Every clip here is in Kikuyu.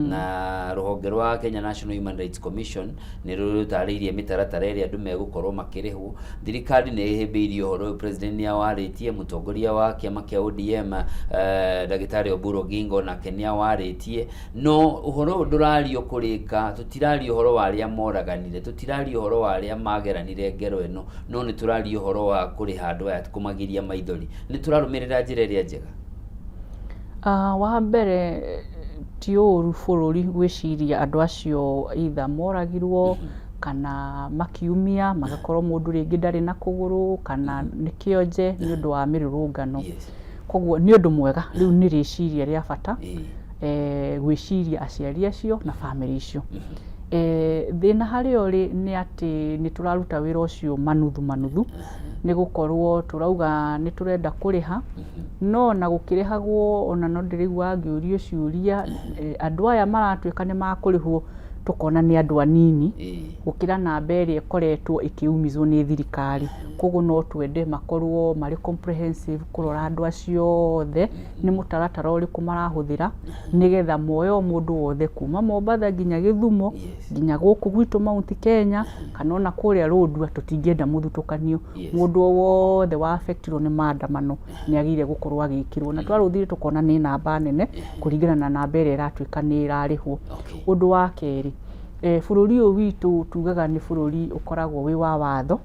Na rũhonge rwa Kenya National Human Rights Commission nĩ rũtarĩirie mĩtaratara ĩrĩa andũ megũkorwo makĩrĩhwo. Thirikari nĩ ĩhĩmbĩirie ũhoro ũyũ, president nĩ awarĩtie, mũtongoria wa kĩama kĩa ODM ndagĩtarĩ Oburu Oginga onake nĩ awarĩtie, no ũhoro ũyũ ndũrario kũrĩka, tũtiraria ũhoro wa arĩa moraganire, tũtiraria ũhoro wa arĩa mageranire ngero ĩno, no nĩ tũraria ũhoro wa kũrĩha andũ aya kũmagiria maithori. Nĩ tũrarũmĩrĩra njĩra ĩrĩa njega? Wa mbere ti ũru bũrũri gwĩciria andũ acio either moragirwo kana makiumia, magakorwo mũndũ rĩngĩ ndarĩ na kũgũrũ kana nĩ kĩonje nĩ ũndũ wa mĩrũrũngano. Koguo nĩ ũndũ mwega, rĩu nĩ rĩciria rĩa bata gwĩciria aciari acio na bamĩrĩ icio. Thĩna harĩa ũrĩ nĩ atĩ nĩ tũraruta wĩra ũcio manuthu manuthu, nĩ gũkorwo tũrauga nĩ tũrenda kũrĩha, no ona gũkĩrĩhagwo ona no ndĩraiguaga ngĩũrio ciũria, andũ aya maratuĩka nĩ makũrĩhwo tũkona nĩ andũ anini gũkĩra namba ĩrĩa ĩkoretwo ĩkĩumizwo nĩ thirikari. Koguo no twende makorwo marĩ comprehensive kũrora andũ acio othe, nĩ mũtaratara ũrĩkũ marahũthĩra, nĩgetha moe o mũndũ wothe kuma Mombatha nginya Gĩthumo, nginya gũkũ gwitũ Mount Kenya, kana ona kũrĩa Lodwar, tũtingĩenda mũthutũkanio. Mũndũ o wothe wa affect irwo nĩ maandamano nĩ agĩrĩire gũkorwo agĩkĩrwo. Na twarũthire tũkona nĩ namba nene kũringana na namba ĩrĩa ĩratuĩka nĩ ĩrarĩhwo. Ũndũ wa kerĩ, bũrũri ũyũ witũ tugaga nĩ bũrũri ũkoragwo wĩ wa watho,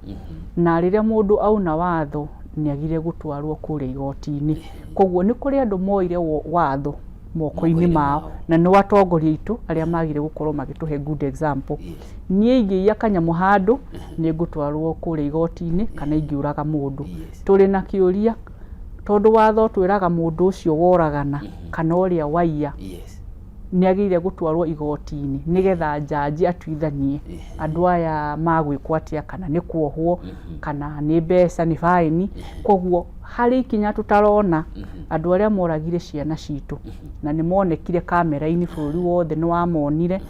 na rĩrĩa mũndũ auna watho nĩ agĩrĩire gũtwarwo kũrĩa igoti-inĩ. Koguo nĩ kũrĩ andũ moire watho moko-inĩ mao, na nĩ atongoria aitũ arĩa magĩrĩire gũkorwo magĩtũhe good example. Niĩ ingĩiya kanyamũ handũ nĩ ngũtwarwo kũrĩa igoti-inĩ kana ingĩũraga mũndũ. Tũrĩ na kĩũria tondũ watho ũtwĩraga mũndũ ũcio woragana kana ũrĩa waiya nĩ agĩrĩire gũtwarwo igoti-inĩ nĩgetha njanji atuithanie andũ aya magwĩkwo atĩa, kana nĩ kuohwo kana nĩ mbeca, nĩ baĩni. Koguo harĩ ikinya tũtarona andũ arĩa moragire ciana citũ na nĩ monekire kamera-inĩ, bũrũri wothe nĩ wamonire,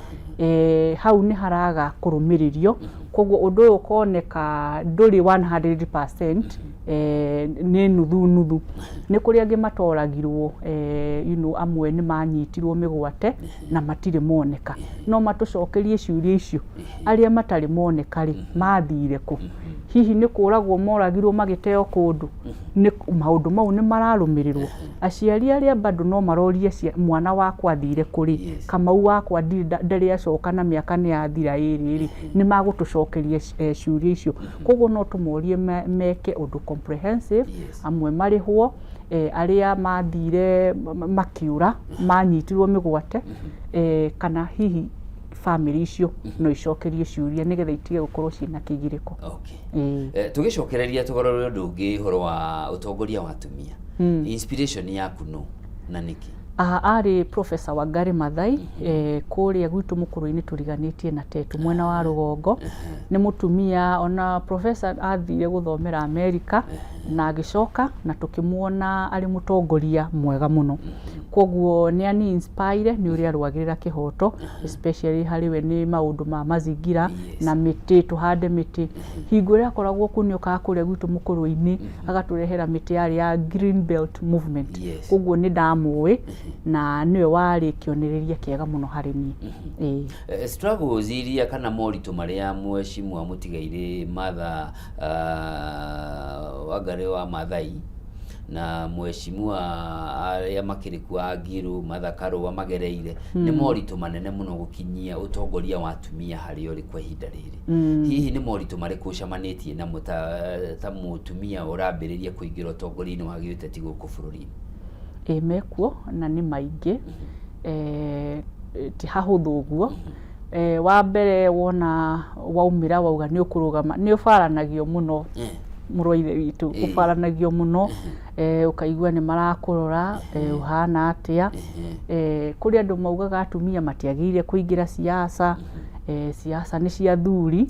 hau nĩ haraga kũrũmĩrĩrio. Koguo ũndũ ũyũ ũkoneka ndũrĩ 100%, nĩ nuthu nuthu. Nĩ kũrĩ angĩ matoragirwo, amwe nĩ manyitirwo mĩgwate na matirĩ moneka. No matũcokerie ciũria icio, arĩa matarĩ moneka rĩ, mathire kũ? Hihi nĩ kũragwo moragirwo magĩteo kũndũ? Nĩ maũndũ mau nĩ mararũmĩrĩrwo? Aciari arĩa bado no marorie mwana wakwa athire kũ rĩ? Kamau wakwa ndarĩ acoka na mĩaka nĩ yathira ĩrĩ rĩ, nĩ magũtũcokeria ciũria icio. Koguo no tũmorie meke ũndũ comprehensive, amwe marĩhwo, arĩa mathire makĩũra, manyitirwo mĩgwate, kana hihi bamĩrĩ icio no icokerie ciũria nĩgetha itige gũkorwo ciĩna kĩgirĩko. Tũgĩcokereria tũgarũre ũndũ ũngĩ, ũhoro wa ũtongoria wa atumia. Inspiration yaku no na nĩkĩ? Arĩ Professor Wangari Maathai, kũrĩa gwitũ mũkũrũ-inĩ tũriganĩtie na Tetu mwena wa rũgongo. Nĩ mũtumia ona professor athire gũthomera Amerika na agĩcoka na tũkĩmuona arĩ mũtongoria mwega mũno. Koguo nĩ ani inspire nĩ ũrĩa arũagĩrĩra kĩhoto, especially harĩ we nĩ maũndũ ma mazingira na mĩtĩ, tũhande mĩtĩ. Hingo ĩrĩa akoragwo kũu nĩ okaga kũrĩa gwitũ mũkũrũ-inĩ agatũrehera mĩtĩ yarĩ ya Green Belt Movement. Koguo nĩ ndamũĩ na nĩwe warĩ kĩonereria kĩega mũno harĩ niĩ. Ĩĩ. Struggles iria kana moritũ marĩa mheshimiwa mũtigairĩ Martha Wangari wa Maathai na mheshimiwa arĩa makĩrĩ kuo a Ngiru, Martha Karũa magereire nĩ moritũ manene mũno gũkinyia ũtongoria wa atumia harĩa ũrĩ kwa ihinda rĩrĩ. Hihi nĩ moritũ marĩkũ ũcemanĩtie namo ta mũtumia ũrambĩrĩria kũingĩra ũtongoria-inĩ wa gĩũteti gũkũ bũrũri-inĩ? Ĩĩ, mekuo na nĩ maingĩ, ti hahũthũ ũguo. Wa mbere wona waumĩra wauga nĩ ũkũrũgama, nĩ ũbaranagio mũno, mũrũ wa ithe witũ, ũbaranagio mũno, ũkaigua nĩ marakũrora ũhana atĩa. Kũrĩ andũ maugaga atumia matiagĩrĩire kũingĩra siasa, siasa nĩ cia athuri.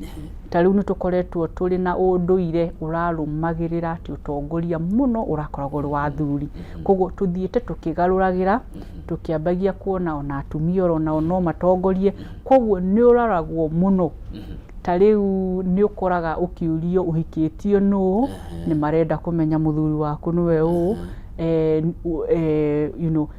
Ta rĩu nĩ tũkoretwo tũrĩ na ũndũire ũrarũmagĩrĩra atĩ ũtongoria mũno ũrakoragwo ũrĩ wa athuri. Koguo tũthiĩte tũkĩgarũragĩra, tũkĩambagia kuona ona atumia oro nao no matongorie. Koguo nĩ ũroragwo mũno. Ta rĩu nĩ ũkoraga ũkĩũrio ũhikĩtio nũ, nĩ marenda kũmenya mũthuri waku nĩwe ũũ,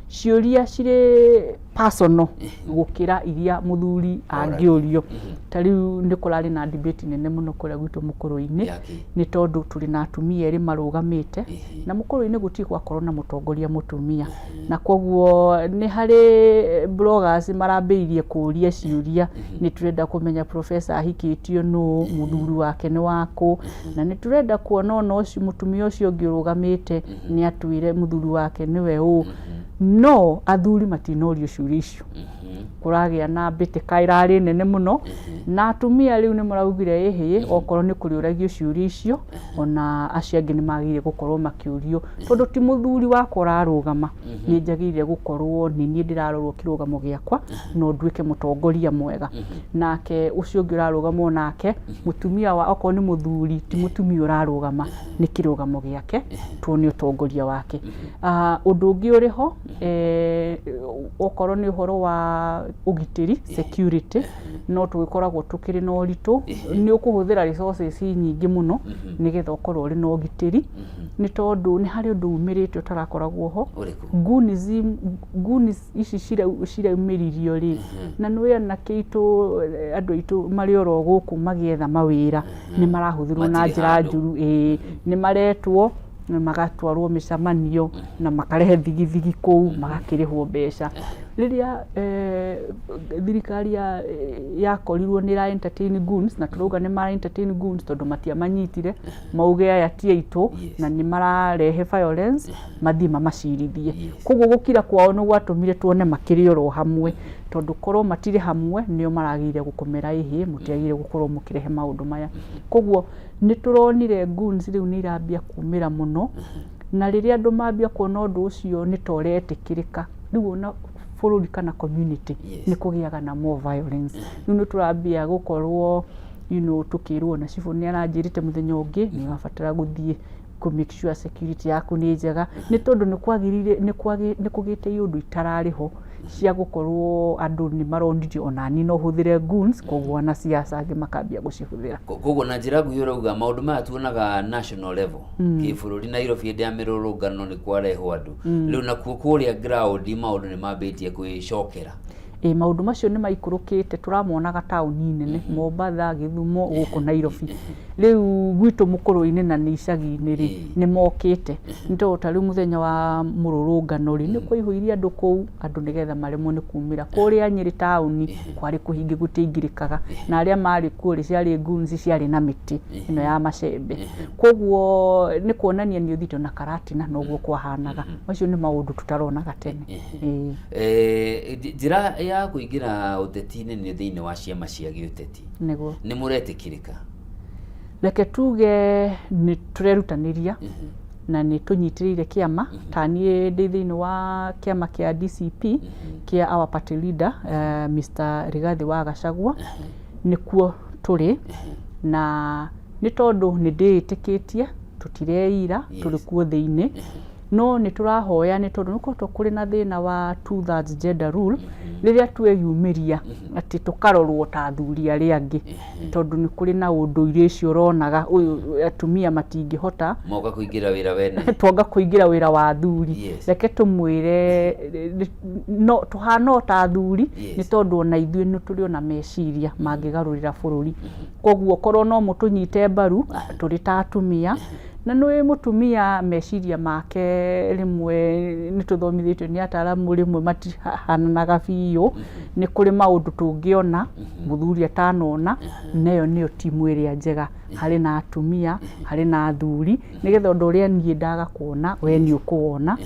ciũria cirĩ Personal gũkĩra iria mũthuri angĩũrio. Ta rĩu nĩ kũrarĩ na debate nene mũno kũrĩa gwitũ Mũkũrwe-inĩ, nĩ tondũ tũrĩ na atumia erĩ marũgamĩte, na Mũkũrwe-inĩ gũtirĩ gwakorwo na mũtongoria mũtumia. Na koguo nĩ harĩ bloggers marambĩrĩirie kũria ciũria, nĩ tũrenda kũmenya professor ahikĩtio nũ, mũthuri wake nĩ wakũ, na nĩ tũrenda kuona ona ũcio mũtumia ũcio ũngĩ ũrũgamĩte nĩ atwĩre mũthuri wake nĩwe ũ. No athuri matinorio ciũria icio. Kũragĩa na mbĩtĩka ĩrarĩ nene mũno, na atumia rĩu nĩ maraugire ĩhĩ, okorwo nĩ kũrĩũragio ciũria icio, ona acio angĩ nĩ magĩrĩire gũkorwo makĩũrio, tondũ ti mũthuri wakwa ũrarũgama, nĩ njagĩrĩire gũkorwo nĩ niĩ ndĩrarorwo kĩrũgamo gĩakwa, no nduĩke mũtongoria mwega. Nake ũcio ũngĩ ũrarũgama onake, mũtumia wa, okorwo nĩ mũthuri, ti mũtumia ũrarũgama, nĩ kĩrũgamo gĩake, tuone ũtongoria wake. Ũndũ ũngĩ ũrĩ ho, okorwo nĩ ũhoro wa ũgitĩri, security, no tũgĩkoragwo tũkĩrĩ na ũritũ, nĩ ũkũhũthĩra resources nyingĩ mũno nĩgetha ũkorwo ũrĩ na ũgitĩri, nĩ tondũ nĩ harĩ ũndũ umĩrĩte ũtarakoragwo ho. Goonism, goons ici ciraumĩririo rĩ, na nĩ ũĩ anake aitũ, andũ aitũ marĩ oro gũkũ magĩetha mawĩra, nĩ marahũthĩrwo na njĩra njũru, ĩĩ, nĩ maretwo magatwarwo mĩcemanio na makarehe thigithigi kũu, magakĩrĩhwo mbeca. Rĩrĩa thirikari yakorirwo nĩ ĩra entertain goons, na tũrauga nĩ mara entertain goons tondũ matiamanyitire, mauge aya ti aitũ na nĩ mararehe violence, mathiĩ mamacirithie. Koguo gũkira kwao nĩ gwatũmire tuone makĩrĩ oro hamwe, tondũ korwo matirĩ hamwe nĩo maragĩrĩire gũkũmera ĩhĩ, mũtiagĩrĩire gũkorwo mũkĩrehe maũndũ maya. Koguo nĩ tũronire goons rĩu nĩ irambia kumĩra mũno, na rĩrĩa andũ mambia kuona ũndũ ũcio nĩ ta ũretĩkĩrĩka, rĩu ona bũrũri kana community nĩ kũgĩaga na more violence. Rĩu nĩ tũrambia gũkorwo tũkĩrwo, na cibũ nĩ aranjĩrĩte mũthenya ũngĩ, nĩ ũrabatara gũthiĩ kũ make sure security yaku nĩ njega, nĩ tondũ nĩ kwagĩrĩire, nĩ kũgĩte iũndũ itararĩ ho cia gũkorwo andũ nĩ maronire onani no hũthĩre goons, koguo wanasiasa angĩ makambia gũcihũthĩra. Koguo na njĩra nguhĩ ũrauga maũndũ maya tuonaga national level, kĩbũrũri Nairobi hĩndĩ ya mĩrũrũngano nĩ kwarehwo andũ, rĩu nakuo kũrĩa ground maũndũ nĩ mambĩtie kwĩcokera. Ĩ, maũndũ macio nĩ maikũrũkĩte, tũramonaga taũni nene, Mombatha, Gĩthumo, gũkũ Nairobi. Rĩu gwitũ Mũkũrwe-inĩ na nĩ icagi-inĩ rĩ, nĩ mokĩte. Nĩ tondũ ta rĩu mũthenya wa mũrũrũngano rĩ, nĩ kwaihũire andũ kũu, andũ nĩgetha maremwo nĩ kumĩra. Kũrĩa Nyĩrĩ taũni, kwarĩ kũhinge gũtiaingĩrĩkaga, na arĩa marĩ kuo rĩ, ciarĩ goons ciarĩ na mĩtĩ ĩno ya macembe. Koguo nĩ kuonania nĩ ũthiĩte ona Karatina noguo kwahanaga. Macio nĩ maũndũ tũtaronaga tene. Ĩĩ. Njĩra ya kũingĩra ũteti-inĩ nĩ thĩinĩ wa ciama cia gĩũteti. Nĩguo. Nĩ mũretĩkĩrĩka? Reke tuge nĩ tũrerutanĩria na nĩ tũnyitĩrĩire kĩama. Ta niĩ ndĩ thĩinĩ wa kĩama kĩa DCP kĩa our party leader, Mr. Rigathi wa Gachagua, nĩkuo tũrĩ, na nĩ tondũ nĩ ndĩĩtĩkĩtie, tũtireira, tũrĩ kuo thĩinĩ, no nĩ tũrahoya nĩ tondũ nĩ gũkoretwo kũrĩ na thĩna wa two thirds gender rule, rĩrĩa tweyumĩria atĩ tũkarorwo ta athuri arĩa angĩ, tondũ nĩ kũrĩ na ũndũire ũcio ũronaga ũyũ atumia matingĩhota moka kũingĩra wĩra wene, twanga kũingĩra wĩra wa athuri. Reke tũmwĩre no tũhana o ta athuri, nĩ tondũ ona ithuĩ nĩ tũrĩ ona meciria mangĩgarũrĩra bũrũri. Koguo korwo no mũtũnyite mbaru tũrĩ ta atumia, na nĩ mũtumia meciria make rĩmwe nĩ tũthomithĩtio nĩ ataramu, rĩmwe matihananaga biũ, nĩ kũrĩ maũndũ tũngĩona mũthuri atanona, na ĩyo nĩyo timu ĩrĩa njega, harĩ na atumia, harĩ na athuri, nĩgetha ũndũ ũrĩa niĩ ndaga kuona, we nĩ ũkũwona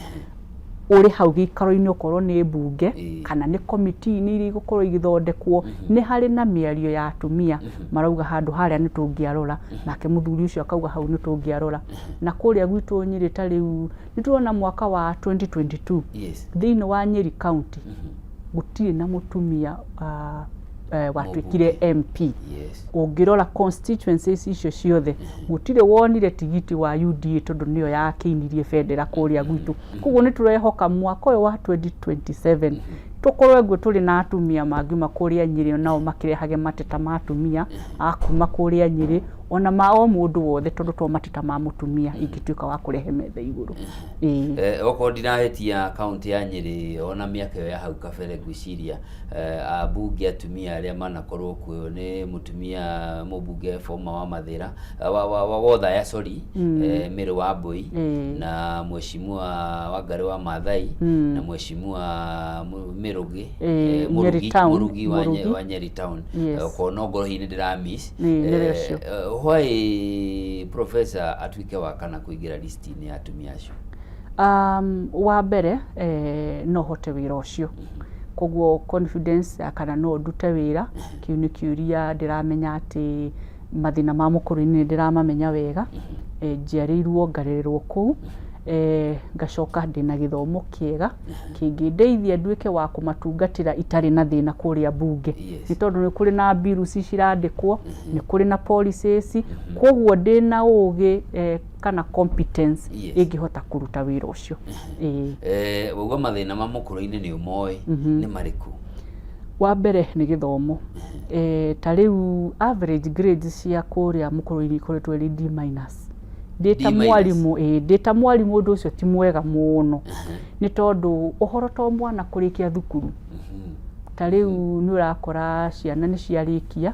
ũrĩ hau gĩikaro-inĩ, okorwo nĩ mbunge kana nĩ komiti-inĩ iria igũkorwo igĩthondekwo, nĩ harĩ na mĩario ya atumia marauga handũ harĩa nĩ tũngĩarora, nake mũthuri ũcio akauga hau nĩ tũngĩarora. Na kũrĩa gwitũ Nyĩrĩ ta rĩu nĩ tũrona mwaka wa 2022 thĩinĩ wa Nyĩrĩ County gũtirĩ na mũtumia watuĩkire MP. Ũngĩrora constituencies icio ciothe gũtirĩ wonire tigiti wa UDA, tondũ nĩyo yakĩinirie bendera kũrĩa gwitũ. Koguo nĩ tũrehoka mwaka ũyũ wa 2027 Tũkorwo ĩguo tũrĩ na atumia mangiuma kũrĩa Nyĩrĩ nao makĩrehage mateta ma atumia a kuma kũrĩa Nyĩrĩ, ona ma o mũndũ wothe, tondũ to mateta ma mũtumia ingĩtuĩka wa kũrehe metha igũrũ. Ĩĩ. Okorwo ndinahĩtia, kaunti ya Nyĩrĩ ona mĩaka ĩyo ya hau kabere, ngwĩciria ambunge atumia arĩa manakorwo kuo nĩ mũtumia mũmbunge former wa Mathĩra, wa Wothaya, sorry, Mary Wambui, na mheshimiwa Wangarĩ wa Maathai, na mheshimiwa Mĩrũgĩ, Nyeri Mũrugi, Town, Mũrugi wa Mũrugi. Wa Nyeri Town. Okorwo no ngorwo hihi nĩ ndĩra miss. Nĩwe ũcio. Why professor atuĩke wa kana kũingĩra list-inĩ ya atumia acio? Wa mbere, no hote wĩra ũcio, koguo confidence ya kana no ndute wĩra, kĩu nĩ kĩũria. Ndĩramenya atĩ mathĩna ma mũkũrũ-inĩ nĩ ndĩramamenya wega. Njiarĩirwo ngarererwo kũu, ngacoka ndĩna gĩthomo kĩega kĩngĩndeithia nduĩke wa kũmatungatĩra itarĩ na thĩna kũrĩa mbunge, nĩ tondũ nĩ kũrĩ na bills cirandĩkwo, nĩ kũrĩ na policies, koguo ndĩna ũgĩ kana competence ĩngĩhota kũruta wĩra ũcio. Ĩĩ. Wauga mathĩna ma mũkũrũ-inĩ nĩ ũmoĩ, nĩ marĩkũ? Wa mbere nĩ gĩthomo. Ta rĩu average grades cia kũrĩa mũkũrũ-inĩ ikoretwo ĩrĩ D minus. Ndĩ ta D minus. mwarimũ, ĩĩ, ndĩ ta mwarimũ, ũndũ ũcio ti mwega mũno, nĩ tondũ ũhoro to mwana kũrĩkia thukuru, ta rĩu nĩ ũrakora ciana nĩ ciarĩkia,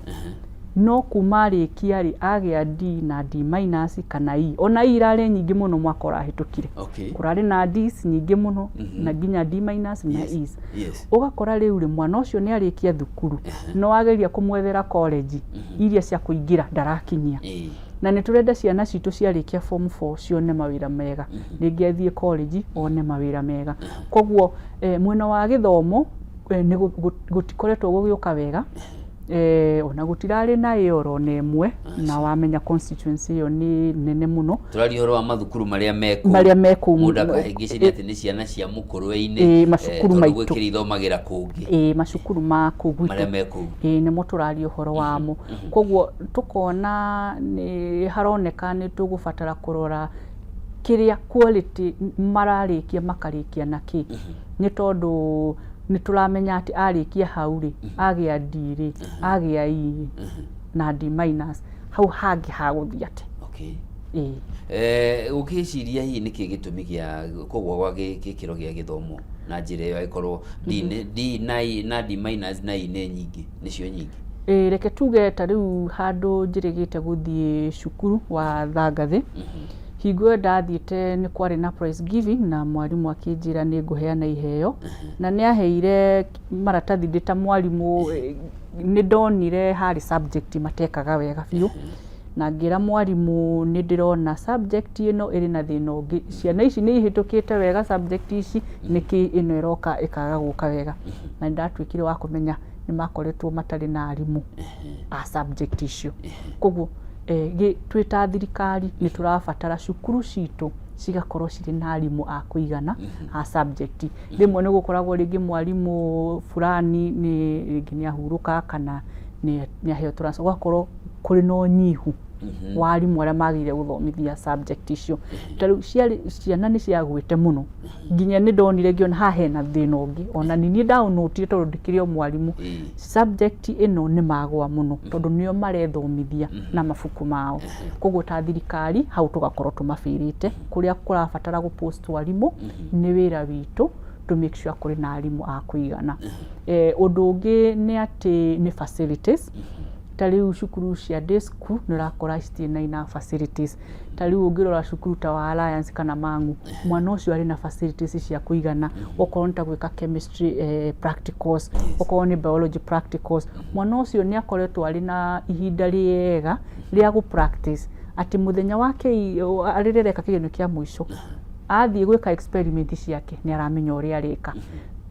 no kuma arĩkia rĩ, agĩa D na D minus kana E. Ona E irarĩ nyingĩ mũno mwaka ũrahĩtũkire. Kũrarĩ na Ds nyingĩ mũno, na nginya D minus na Es. Ũgakora rĩu rĩ, mwana ũcio nĩ arĩkia thukuru, no ageria kũmwethera college iria cia kũingĩra, ndarakinyia. Na nĩ tũrenda ciana citũ ciarĩkia form 4 cione mawĩra mega, rĩngĩ athiĩ college one mawĩra mega. Koguo mwena wa gĩthomo nĩ gũtikoretwo gũgĩũka wega, ona gũtirarĩ na ĩ oro na ĩmwe, na wamenya constituency ĩyo nĩ nene mũno. Tũraria ũhoro wa mathukuru marĩa me kũu. Marĩa me kũu. Mũndũ akahĩngĩcania atĩ nĩ ciana cia mũkũrwe-inĩ, Macukuru tondũ maitũ. gwĩkĩra ithomagĩra kũngĩ. Ĩĩ, macukuru ma kũu gwitũ. Marĩa me kũu. Ĩĩ, nĩmo tũraria ũhoro wamo. Koguo tũkona nĩ haroneka nĩ tũgũbatara kũrora kĩrĩa quality mararĩkia, makarĩkia na kĩ, nĩ tondũ nĩ tũramenya atĩ arĩkia hau rĩ, agĩa D rĩ, agĩa E rĩ, na D minus, hau hangĩ hagũthiĩ atĩ. Ĩĩ. Ũgĩciria hihi nĩkĩ gĩtũmi gĩa kũgũa gwa gĩkĩro gĩa gĩthomo na njĩra ĩyo, angĩkorwo D D na E na D minus na E nĩ nyingĩ, nĩcio nyingĩ? Ĩĩ, reke tuge ta rĩu handũ njĩrĩgĩte gũthiĩ cukuru wa Thangathĩ, hingo ĩyo ndathiĩte nĩ kwarĩ na prize giving, na mwarimũ akĩnjĩra nĩ ngũheana iheo, na nĩ aheire maratathi. Ndĩ ta mwarimũ, nĩ ndonire harĩ subject matekaga wega biũ, na ngĩra mwarimũ nĩ ndĩrona subject ĩno ĩrĩ na thĩna ũngĩ, ciana ici nĩ ihĩtũkĩte wega subject ici, nĩkĩ ĩno ĩroka ĩkaga gũka wega? Na nĩ ndatuĩkire wa kũmenya nĩ makoretwo matarĩ na arimũ a subject icio. Koguo twĩ ta thirikari nĩ tũrabatara cukuru citũ cigakorwo cirĩ na arimũ a kũigana a subject. Rĩmwe nĩ gũkoragwo rĩngĩ mwarimũ fulani nĩ rĩngĩ nĩ ahurũka kana nĩ aheo transfer, gũgakorwo kũrĩ na ũnyihu wa arimũ arĩa magĩrĩire gũthomithia subject icio. Ta rĩu ciarĩ ciana nĩ ciagwĩte mũno, nginya nĩ ndonire ngĩona haha hena thĩna ũngĩ, ona nĩ niĩ ndaũnũtire tondũ ndĩkĩrĩ o mwarimũ. Subject ĩno nĩ magwa mũno tondũ nĩo marethomithia na mabuku mao. Koguo ta thirikari hau tũgakorwo tũmabĩrĩte kũrĩa kũrabatara gũ post arimũ. Nĩ wĩra witũ to make sure kũrĩ na arimũ a kũigana. Ũndũ ũngĩ nĩ atĩ nĩ facilities. Ta rĩu cukuru cia day school nĩ ũrakora citirĩ na enough facilities. Ta rĩu ũngĩrora cukuru ta wa Alliance kana Mang'u, mwana ũcio arĩ na facilities cia kũigana, okorwo nĩ ta gwĩka chemistry practicals, okorwo nĩ biology practicals, mwana ũcio nĩ akoretwo arĩ na ihinda rĩega rĩa gũ practice, atĩ mũthenya wake rĩrĩa areka kĩgeranio kĩa mũico, athiĩ gwĩka experiment ciake nĩ aramenya ũrĩa areka.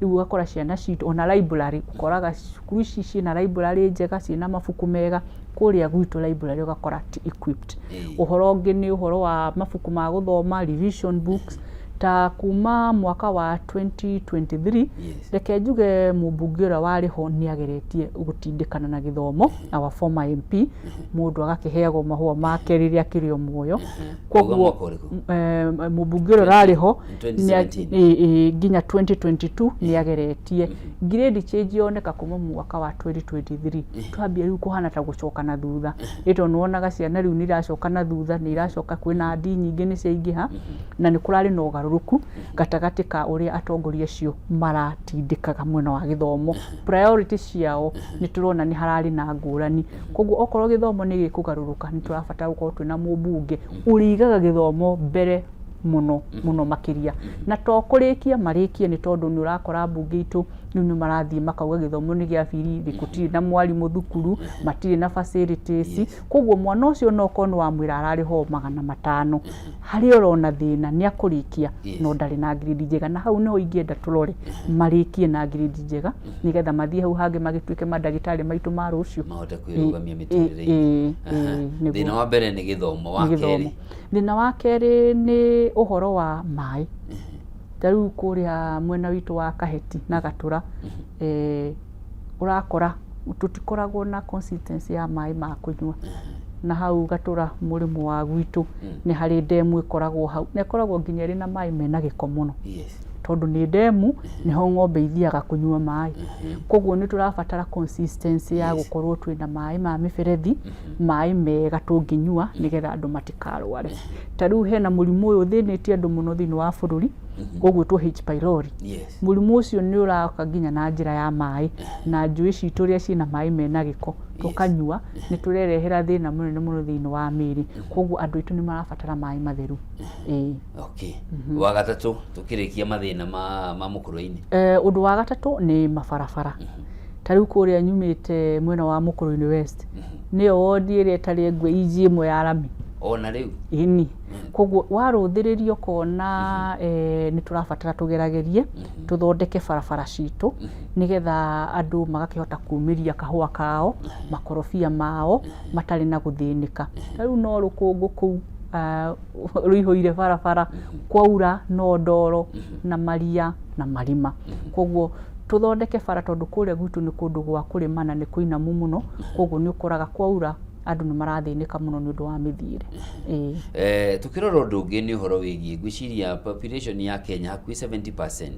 Rĩu ũgakora ciana citũ, ona library, ũkoraga cukuru ici ciĩna library njega, ciĩna mabuku mega, kũrĩa gwitũ library ũgakora ti equipped. Ũhoro ũngĩ nĩ ũhoro wa mabuku ma gũthoma, revision books. Ta kuma mwaka wa 2023, reke njuge mũmbunge ũrĩa warĩ ho nĩ ageretie gũtindĩkana na gĩthomo, our former MP, mũndũ agakĩheagwo mahũa make rĩrĩa akĩrĩ o muoyo. Koguo mwaka ũrĩkũ? Mũmbunge ũrĩa ũrarĩ ho 2017. Nginya 2022 nĩ ageretie. Grade change yoneka kuma mwaka wa 2023, twambia rĩu kũhana ta gũcoka na thutha, ĩ tondũ nĩwonaga ciana rĩu nĩ iracoka na thutha, nĩ iracoka, kwĩna ndi nyingĩ nĩ ciaingĩha, na nĩ kũrarĩ na ũgarũrũku gatagatĩ ka ũrĩa atongoria acio maratindĩkaga mwena wa gĩthomo. Priority ciao nĩ tũrona nĩ hararĩ na ngũrani. Koguo okorwo gĩthomo nĩ gĩkũgarũrũka, nĩ tũrabatara gũkorwo twĩna mũmbunge ũrĩigaga gĩthomo mbere mũno mũno makĩria, na to kũrĩkia marĩkie, nĩ tondũ nĩ ũrakora mbunge itũ rĩu nĩ marathiĩ makauga gĩthomo nĩ gĩa birithĩ, gũtirĩ na mwarimũ thukuru, matirĩ na facilities. Koguo mwana ũcio no korwo nĩ wamwĩra ararĩhwo 500, harĩa ũrona thĩna nĩ akũrĩkia, no ndarĩ na grade njega. Na hau nĩho ingĩenda tũrore marĩkie na grade njega, nĩgetha mathiĩ hau hangĩ magĩtuĩke mandagĩtarĩ maitũ ma rũciũ, mahote kwĩrũgamia mĩtũrĩre-inĩ. Nĩguo. Thĩna wa mbere nĩ gĩthomo. Wa Nĩ gĩthomo. kerĩ? Thĩna wa kerĩ nĩ ũhoro wa maĩ. Ta rĩu kũrĩa mwena witũ wa Kaheti na Gatũra, ũrakora tũtikoragwo na consistency ya maĩ ma kũnyua. Na hau Gatũra mũrĩmo wa gwitũ nĩ harĩ ndemu ĩkoragwo hau, na ĩkoragwo nginya ĩrĩ na maĩ mena gĩko mũno, tondũ nĩ ndemu, nĩho ng'ombe ithiaga kũnyua maĩ. Koguo nĩ tũrabatara consistency ya gũkorwo twĩna maĩ ma mĩberethi, maĩ mega tũngĩnyua, nĩgetha andũ matikarware. Ta rĩu hena mũrimũ ũyũ ũthĩnĩtie andũ mũno thĩinĩ wa bũrũri ũgwĩtwo H pylori. Mũrimũ ũcio nĩ ũroka nginya na njĩra ya maĩ, na njũĩ citũ ũrĩa ciĩna maĩ mena gĩko tũkanyua, nĩ tũrerehera thĩna mũnene mũno thĩinĩ wa mĩĩrĩ. Koguo andũ aitũ nĩ marabatara maĩ matheru, ĩĩ. Okay, wa gatatũ, tũkĩrĩkia mathĩna ma mũkũrwe-inĩ? Ũndũ wa gatatũ nĩ mabarabara. Ta rĩu kũrĩa nyumĩte mwena wa Mũkũrũ-inĩ West, nĩyo wondi ĩrĩa ĩtarĩ ngue inji ĩmwe ya rami. Ona rĩu? Ĩni. Koguo warũthĩrĩria ũkona nĩ tũrabatara tũgeragerie tũthondeke barabara citũ, nĩgetha andũ magakĩhota kumĩria kahũa kao, makorobia mao, matarĩ na gũthĩnĩka. Ta rĩu no rũkũngũ kũu rũihũire barabara, kwaura no ndoro na maria na marima. Koguo tũthondeke bara, tondũ kũrĩa gwitũ nĩ kũndũ gwa kũrĩma na nĩ kũinamu mũno. Koguo nĩ ũkoraga kwaura andũ nĩ marathĩnĩka mũno nĩ ũndũ wa mĩthiĩre, ĩĩ. Tukĩrora ũndũ ũngĩ nĩ ũhoro wĩgiĩ, ngwĩciria population ya Kenya hakuhĩ 70%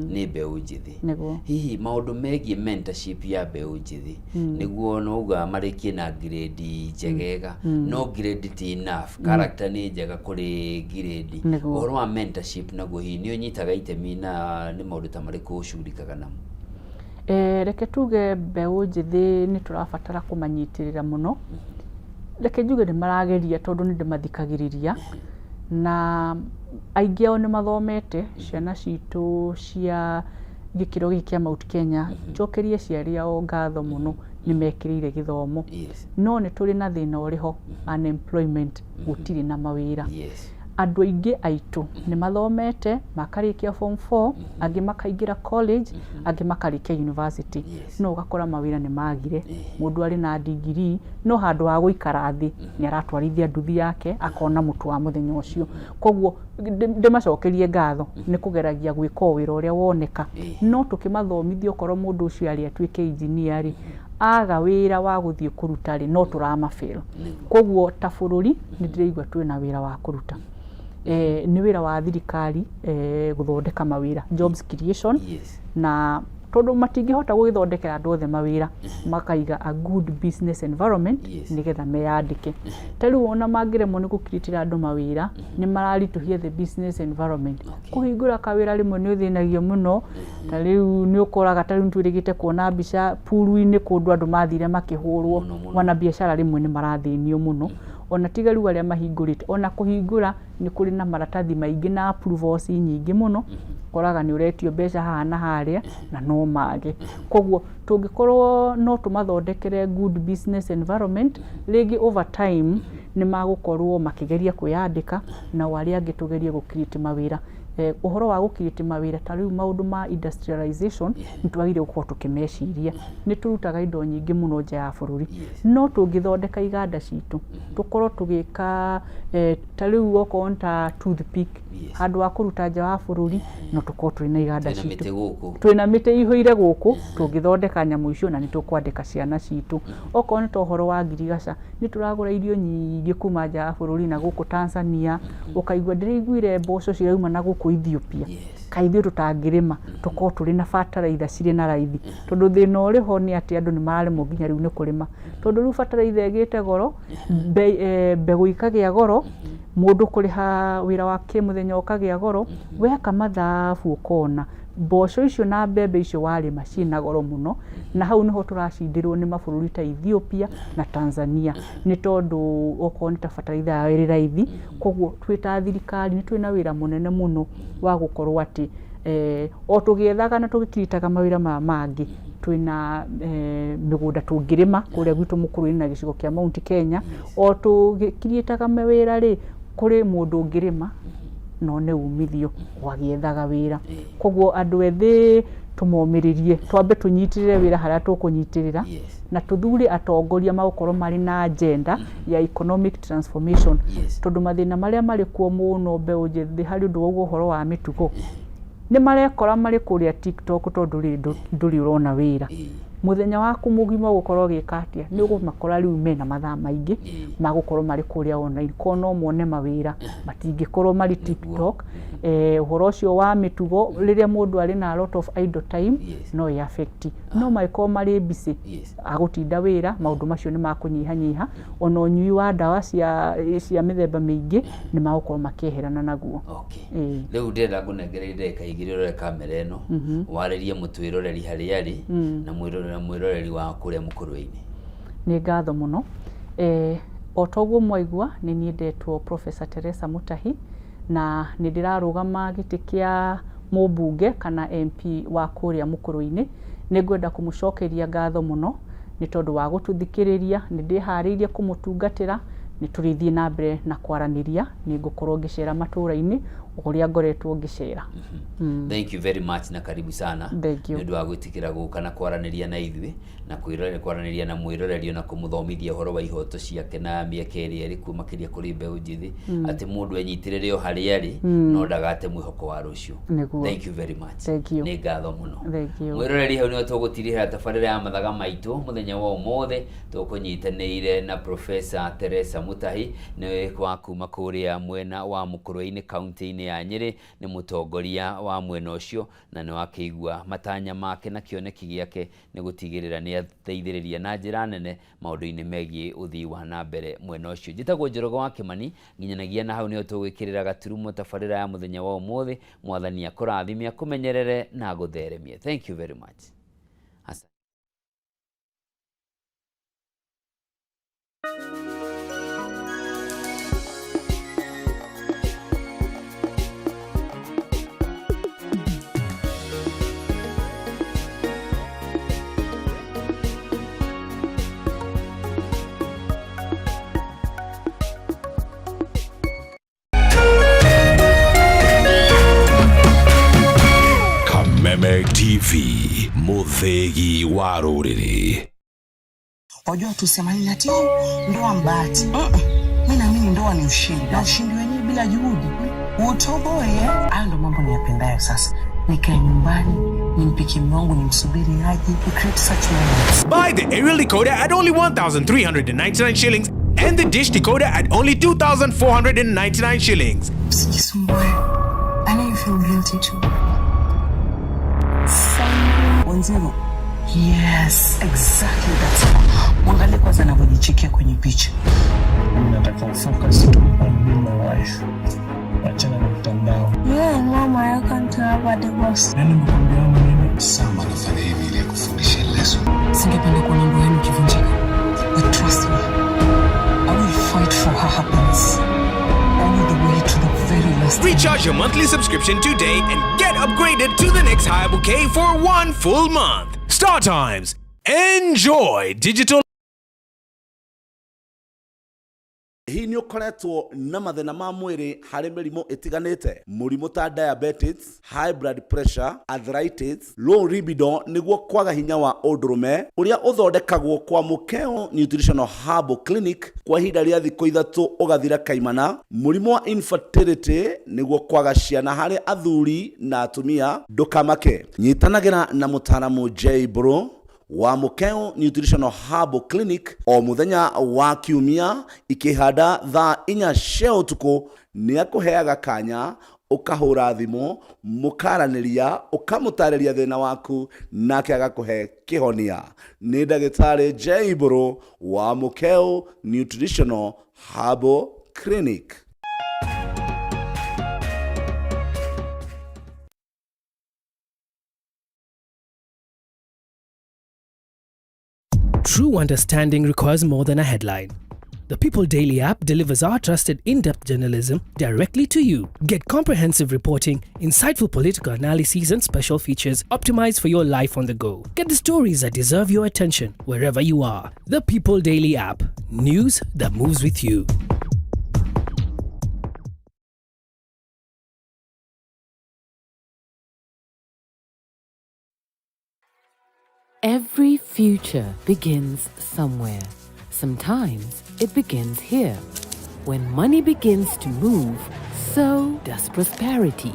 nĩ mbeũ njĩthĩ. Hihi maũndũ megiĩ mentorship ya mbeũ njĩthĩ, nĩguo nouga marĩkie na grade njegega, no grade ti enough, character nĩ njega kũrĩ grade. Ũhoro wa mentorship naguo hihi nĩ ũnyitaga itemi, na nĩ maũndũ ta marĩkũ ũcugurikaga namo? Reke tuge mbeũ njĩthĩ nĩ tũrabatara kũmanyitĩrĩra mũno. Reke njuge nĩ marageria, tondũ nĩ ndĩmathikagĩrĩria, na aingĩ ao nĩ mathomete. Ciana citũ cia gĩkĩro gĩkĩ kĩa Mount Kenya, njokerie aciari ao ngatho mũno, nĩ mekĩrĩire gĩthomo. No nĩ tũrĩ na thĩna ũrĩ ho, unemployment, gũtirĩ na mawĩra. Andũ aingĩ aitũ nĩ mathomete makarĩkia form 4, angĩ makaingĩra college, angĩ makarĩkia university, no ũgakora mawĩra nĩ magire. Mũndũ arĩ na degree, no handũ ha gũikara thĩ nĩ aratwarithia nduthi yake akona mũtu wa mũthenya ũcio. Koguo ndĩmacokerie ngatho nĩ kũgeragia gwĩka o wĩra ũrĩa woneka, no tũkĩmathomithia, okorwo mũndũ ũcio arĩ atuĩke engineer rĩ, aga wĩra wa gũthiĩ kũruta rĩ, no tũramafail. Koguo ta bũrũri nĩ ndĩraigua twĩna wĩra wa kũruta. Nĩ wĩra wa thirikari gũthondeka mawĩra, jobs creation, na tondũ matingĩhota gũgĩthondekera andũ othe mawĩra, makaiga a good business environment, nĩgetha meyandĩke. Ta rĩu ona mangĩremwo nĩ gũkiritĩra andũ mawĩra, nĩ mararitũhia the business environment. Kũhingũra kawĩra rĩmwe nĩ ũthĩnagio mũno. Ta rĩu nĩ ũkoraga, ta rĩu nĩ twĩrĩgĩte kuona mbica puru-inĩ kũndũ andũ mathire makĩhũrwo. Mũno, mũno. Wana biacara rĩmwe nĩ marathĩnio mũno, ona tiga rĩu arĩa mahingũrĩte, ona kũhingũra nĩ kũrĩ na maratathi maingĩ na approvals nyingĩ mũno. Ũkoraga nĩ ũretio mbeca haha na harĩa na no mage. Koguo tũngĩkorwo no tũmathondekere good business environment, rĩngĩ over time nĩ magũkorwo makĩgeria kwĩyandĩka, nao arĩa angĩ tũgerie gũ create mawĩra. Ũhoro wa gũ create mawĩra ta rĩu maũndũ ma industrialization nĩ twagĩrĩire gũkorwo tũkĩmeciria. Nĩ tũrutaga indo nyingĩ mũno nja ya bũrũri, no tũngĩthondeka iganda citũ, tũkorwo tũgĩka ta rĩu okorwo nĩ ta toothpick, handũ ha kũruta nja wa bũrũri, no tũkorwo twĩna iganda Twĩna citũ. Mĩtĩ gũkũ. Twĩna mĩtĩ ĩihũire gũkũ, tũngĩthondeka nyamũ icio na nĩ tũkwandĩka ciana citũ. Okorwo nĩ ta ũhoro wa ngirigaca, nĩ tũragũra irio nyingĩ kuma nja ya bũrũri na gũkũ Tanzania, ũkaigua ndĩraiguire mboco cirauma na gũkũ Ethiopia. Kaĩ ithuĩ tũtangĩrĩma tũkorwo tũrĩ na bataraitha cirĩ na raithi? Tondũ thĩna ũrĩ ho nĩ atĩ andũ nĩ mararemwo nginya rĩu nĩ kũrĩma, tondũ rĩu bataraitha ĩgĩte goro, mbegũ ikagĩa goro, mũndũ kũrĩha wĩra wa kĩmũthenya ũkagĩa goro. Weka mathabu ũkona mboco icio na mbembe icio warĩma ciĩna goro mũno, na hau nĩho tũracindĩrwo nĩ mabũrũri ta Ethiopia na Tanzania, nĩ tondũ okorwo nĩ ta bataraitha yao ĩrĩ raithi. Koguo twĩ ta thirikari nĩ twĩna wĩra mũnene mũno wa gũkorwo atĩ o tũgĩethaga na tũgĩkiritaga mawĩra maya mangĩ, twĩna mĩgũnda tũngĩrĩma kũrĩa gwitũ Mũkũrwe-inĩ na gĩcigo kĩa Mount Kenya. O tũgĩkiriĩtaga mawĩra rĩ, kũrĩ mũndũ ũngĩrĩma na one umithio o agĩethaga wĩra. Koguo andũ ethĩ tũmomĩrĩrie, twambe tũnyitĩrĩre wĩra harĩa tũkũnyitĩrĩra, na tũthure atongoria magũkorwo marĩ na agenda ya economic transformation, tondũ mathĩna marĩa marĩ kuo mũno, mbeũ njĩthĩ, harĩ ũndũ wauga ũhoro wa mĩtugo, nĩ marekora marĩ kũrĩa TikTok, tondũ rĩ ndũrĩ ũrona wĩra mũthenya waku mũgima, ũgũkorwo ũgĩka atĩa? Nĩ ũgũmakora rĩu mena mathaa maingĩ magũkorwo marĩ kũrĩa online. Korwo no mone mawĩra, matingĩkorwo marĩ TikTok. Ũhoro ũcio wa mĩtugo, rĩrĩa mũndũ arĩ na a lot of idle time, no ĩ affect, no mangĩkorwo marĩ busy agũtinda wĩra, maũndũ macio nĩ makũnyihanyiha, ona ũnyui wa ndawa cia mĩthemba mĩingĩ nĩ magũkorwo makĩeherana naguo. Okay. Ĩĩ. Rĩu ndĩrenda ngũnengererie ndagĩka 2 ũrore kamera ĩno, warĩrie mũtwĩroreri harĩa arĩ na mwĩroreri wa kũrĩa Mũkũrwe-inĩ. Nĩ ngatho mũno. O toguo mwaigua, nĩ niĩ ndetwo Professor Teresa Mutahi, na nĩ ndĩrarũgama gĩtĩ kĩa mũmbunge kana MP wa kũrĩa Mũkũrwe-inĩ. Nĩ ngwenda kũmũcokeria ngatho mũno nĩ tondũ wa gũtũthikĩrĩria. Nĩ ndĩharĩirie kũmũtungatĩra, nĩ tũrĩthiĩ na mbere na kwaranĩria, nĩ ngũkorwo ngĩcera matũũra-inĩ o ũrĩa ngoretwo ngĩcera. Thank you very much na karibu sana. Thank you. Nĩ ũndũ wa gwĩtĩkĩra gũka na kwaranĩria na ithuĩ na kwĩrore kwaranĩria na mwĩroreri na kũmũthomithia ũhoro wa ihoto ciake na mĩeke ĩrĩa ĩrĩ kuo, makĩria kũrĩ mbeũ njĩthĩ, atĩ mũndũ enyitĩrĩre o harĩa arĩ no ndagate mwĩhoko wa rũciũ. Nĩguo. Thank you very much. Thank you. Nĩ ngatho mũno. Thank you. Mwĩroreri, hau nĩho tũgũtirihĩra tabarĩra ya mathaga maitũ mũthenya wa ũmũthĩ. Tũkũnyitanĩire na Professor Teresa Mutahi, nĩ wa kuma kũrĩa mwena wa Mũkũrwe-inĩ, kaunti-inĩ ya Nyĩrĩ, nĩ mũtongoria wa mwena ũcio, na nĩ wakĩigua matanya make na kĩoneki gĩake nĩ gũtigĩrĩra nĩ ateithĩrĩria na njĩra nene maũndũ-inĩ megiĩ ũthii wa na mbere mwena ũcio. Njĩtagwo Njoroge wa Kĩmani. Nginyanagia na hau nĩho tũgwĩkĩrĩra gaturumo tabarĩra ya mũthenya wa ũmũthĩ. Mwathani akũrathime, akũmenyerere na agũtheremie. Thank you very much. Asante. Kameme TV, muthegi wa rũrĩrĩ. Wajua tusemani ati, oh, ndoa mbahati. Mi naamini ndoa ni ushindi, na ushindi wenyewe bila juhudi utoboe. Hayo ndo mambo niyapendayo. Sasa nikae nyumbani nimpikie mume wangu, nimsubiri aje, we create such moments. Buy the aerial decoder at only 1,399 shillings and the dish decoder at only 2,499 shillings. Usijisumbue. I know you feel guilty too. 10. Yes, exactly, that's it. Mwangalie kwanza anavyojichekia kwenye picha. Mimi nataka ufocus tu on being my wife. Achana na mtandao. Yeah, Mama, I can't have a divorce. Nani amekwambia hayo maneno? Sam anafanya hivi ili akufundishe lesson. Singependa kuona ndoa yenu ikivunjika. But trust me, I will fight for her happiness all the way to the very last. Recharge your monthly subscription today and get upgraded to the next higher bouquet for one full month. Star Times. Enjoy digital. Hihi nĩ ũkoretwo na mathĩna ma mwĩrĩ harĩ mĩrimũ ĩtiganĩte? Mũrimũ ta diabetes, high blood pressure, arthritis, low libido nĩguo kwaga hinya wa ũndũrũme ũrĩa ũthondekagwo kwa Mũkeo Nutritional Herbal Clinic kwa ihinda rĩa thikũ ithatũ ũgathira kaimana, mũrimũ wa infertility nĩguo kwaga ciana harĩ athuri na atumia, ndũkamake. Nyitanagĩra na mũtaaramu J Bro wa Mũkeo Nutritional Herbal Clinic o mũthenya wa kiumia ikĩhanda thaa inya cia ũtukũ nĩ akũheaga kanya ũkahũra thimũ mũkaranĩria ũkamũtarĩria thĩna waku nake agakũhe kĩhonia. Nĩ ndagĩtarĩ J Mbũrũ wa Mũkeo Nutritional Herbal Clinic. True understanding requires more than a headline. The People Daily app delivers our trusted in depth journalism directly to you. Get comprehensive reporting, insightful political analyses, and special features optimized for your life on the go. Get the stories that deserve your attention wherever you are. The People Daily app. News that moves with you. Every future begins somewhere. Sometimes it begins here. When money begins to move, so does prosperity.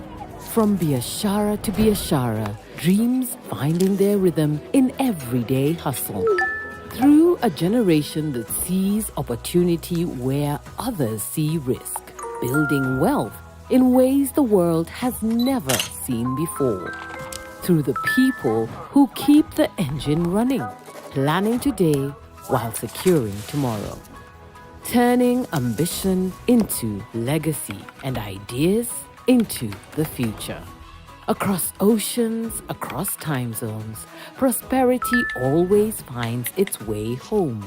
From Biashara to Biashara, dreams finding their rhythm in everyday hustle. Through a generation that sees opportunity where others see risk, building wealth in ways the world has never seen before through the people who keep the engine running, planning today while securing tomorrow, turning ambition into legacy and ideas into the future. Across oceans, across time zones, prosperity always finds its way home.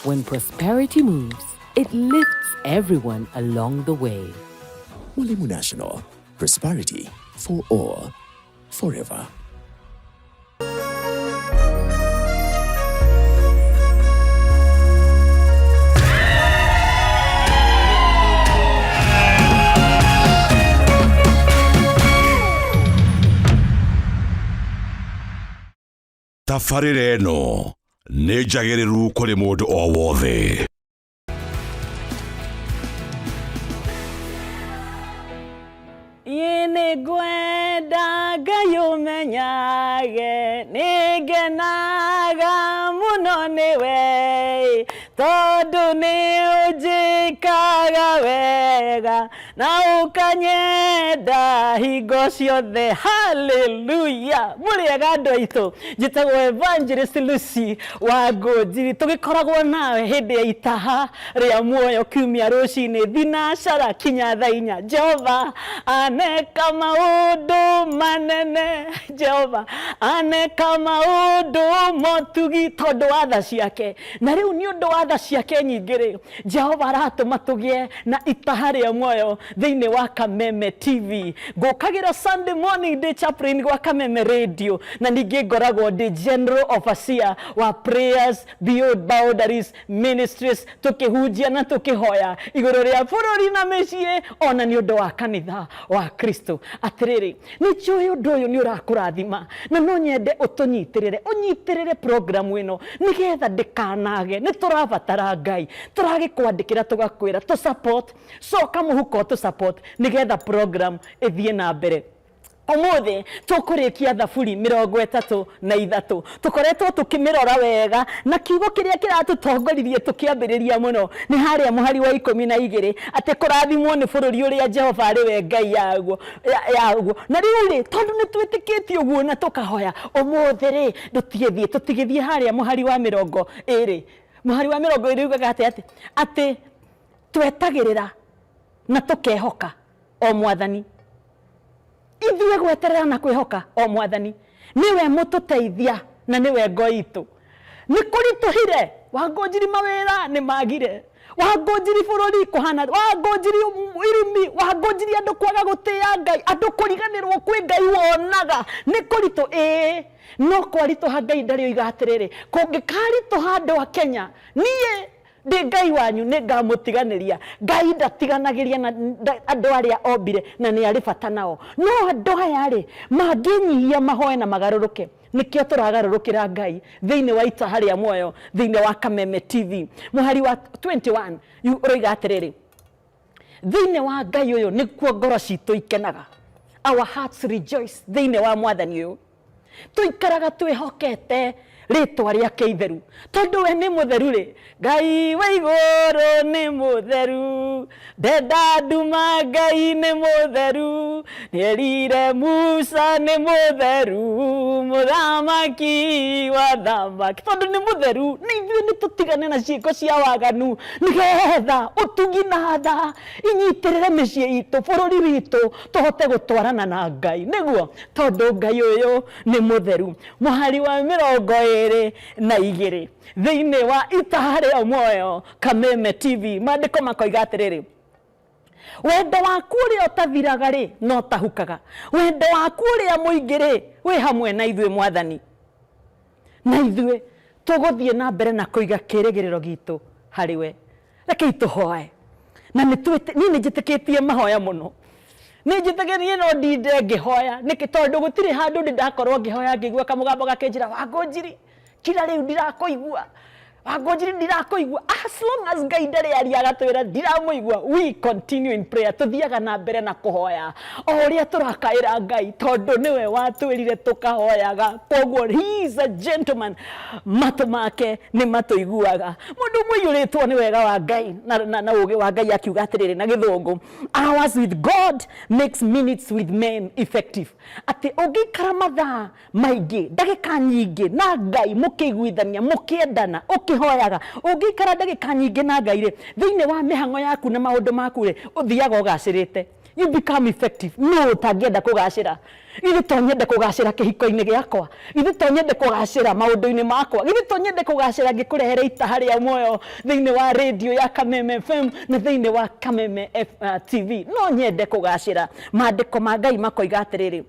When prosperity moves, it lifts everyone along the way. Mwalimu National. Prosperity for all. Forever. Tabarĩra ĩno nĩ njagĩrĩru kũrĩ mũndũ o wothe. Ĩ nĩngwenda Ngai ũmenyage nĩngenaga mũno nĩwe tondũ nĩ ũnjĩkaga wega na ũkanyenda hingo ciothe. Haleluya! Mũrĩega andũ aitũ, njĩtagwo Evangelist Lucy wa Ngũnjiri, tũgĩkoragwo nawe hĩndĩ ya itaha rĩa muoyo kiumia rũcinĩ thinacara kinya thaa inya. Jehova aneka maũndũ manene, Jehova aneka maũndũ motugi tondũ wa tha ciake. Na rĩu nĩ ũndũ wa tha ciake nyingĩ rĩ, Jehova aratũma tũgĩe na itaha rĩa muoyo thĩinĩ wa Kameme TV. Ngũkagĩra Sunday morning ndĩ chaplain gwa Kameme Radio, na ningĩ ngoragwo ndĩ general overseer wa Prayers Beyond Boundaries Ministries, tũkĩhunjia na tũkĩhoya igũrũ rĩa bũrũri na mĩciĩ, ona nĩ ũndũ wa kanitha wa Kristo. Atĩrĩrĩ, nĩ njũĩ ũndũ ũyũ nĩ ũrakũrathima, na no nyende ũtũnyitĩrĩre, ũnyitĩrĩre programu ĩno nĩgetha ndĩkanage. Nĩ tũrabatara Ngai, tũragĩkwandĩkĩra tũgakwĩra tũ support, coka mũhuko tũ support nĩgetha program ĩthiĩ na mbere. Ũmũthĩ tũkũrĩkia Thaburi 33. Tũkoretwo tũkĩmĩrora wega, na kiugo kĩrĩa kĩratũtongoririe tũkĩambĩrĩria mũno nĩ harĩa mũhari wa 12, atĩ kũrathimwo nĩ bũrũri ũrĩa Jehova arĩ we Ngai yaguo. Yaguo. Na rĩu rĩ, tondũ nĩ twĩtĩkĩtie ũguo na tũkahoya, ũmũthĩ rĩ, tũtigĩthiĩ, tũtigĩthiĩ harĩa mũhari wa 20. Mũhari wa 20 ugaga atĩ atĩ atĩ twetagĩrĩra na tũkehoka o Mwathani. Ithuĩ gweterera na kwĩhoka o Mwathani, nĩwe mũtũteithia na nĩwe ngo itũ. Nĩ kũritũhire, Wangũnjiri mawĩra nĩ magire, Wangũnjiri bũrũri kũhana, Wangũnjiri irumi, Wangũnjiri andũ kwaga gũtĩa Ngai, andũ kũriganĩrwo kwĩ Ngai wonaga, nĩ kũritũ ĩĩ, no kwaritũha Ngai ndarĩ oiga atĩrĩrĩ, kũngĩkaritũha andũ a Kenya, niĩ Ndĩ Ngai wanyu, nĩ ngamũtiganĩria. Ngai ndatiganagĩria na andũ arĩa ombire, na nĩ arĩ bata nao. No andũ aya rĩ, mangĩnyihia mahoe na magarũrũke. Nĩkĩo tũragarũrũkĩra Ngai thĩinĩ wa Itaha rĩa Muoyo, thĩinĩ wa Kameme TV. Mũhari wa 21 ũroiga atĩrĩrĩ, thĩinĩ wa Ngai ũyũ nĩkuo ngoro citũ ikenaga. Our hearts rejoice thĩinĩ wa Mwathani ũyũ. Tũikaraga twĩhokete rĩtwa rĩake itheru, tondũ we nĩ mũtheru rĩ. Ngai wa igũrũ nĩ mũtheru, ndenda nduma, Ngai nĩ mũtheru, nĩerire Musa nĩ mũtheru, mũthamaki wa thamaki. Tondũ nĩ mũtheru, nĩ ithuĩ nĩ tũtigane na ciĩko cia waganu, nĩgetha ũtugi na tha inyitĩrĩre mĩciĩ itũ, bũrũri witũ, tũhote gũtwarana na Ngai, nĩguo tondũ Ngai ũyũ nĩ mũtheru. Mũhari wa 22 thĩinĩ wa Itaha rĩa Muoyo, Kameme TV, maandĩko makoiga atĩrĩrĩ, wendo waku ũrĩa ũtathiraga rĩ, no ũtahukaga, wendo waku ũrĩa mũingĩ rĩ, wĩ hamwe na ithuĩ Mwathani, na ithuĩ tũgũthiĩ na mbere na kũiga kĩrĩgĩrĩro gitũ harĩ we. Rekei tũhoe. Na niĩ nĩ njĩtĩkĩtie mahoya mũno, nĩ njĩtĩkĩtie no ndinde ngĩhoya. Nĩkĩ? Tondũ gũtirĩ handũ ndĩ ndakorwo ngĩhoya ngĩigua kamũgambo gakĩnjĩra, Wangũnjiri, kira rĩu ndirakũigua, Wangũnjiri ndirakũigua. As long as Ngai ndarĩ aria agatwĩra ndiramũigua, we continue in prayer. Tũthiaga na mbere na kũhoya o ũrĩa tũrakaĩra Ngai, tondũ nĩwe watwĩrire tũkahoyaga. Koguo he is a gentleman, matũ make nĩ matũiguaga. Mũndũ ũmwe ũiyũrĩtwo nĩ wega wa Ngai na ũũgĩ wa Ngai akiuga atĩrĩrĩ na Gĩthũngũ, hours with God makes minutes with men effective. Atĩ ũngĩikara mathaa maingĩ, ndagĩka nyingĩ na Ngai, mũkĩiguithania, mũkĩendana, ũkĩhoyaga, ũngĩikara ndagĩka nyingĩ na Ngai rĩ, thĩinĩ wa mĩhang'o yaku na maũndũ maku rĩ, ũthiaga ũgacĩrĩte. You become effective. No ũtangĩenda kũgacĩra? Githĩ to nyende kũgacĩra kĩhiko-inĩ gĩakwa? Githĩ to nyende kũgacĩra maũndũ-inĩ makwa? Githĩ to nyende kũgacĩra ngĩkũrehere Itaha rĩa Muoyo thĩinĩ wa radio ya Kameme FM na thĩinĩ wa Kameme TV? No nyende kũgacĩra. Maandĩko ma Ngai makoiga atĩrĩrĩ,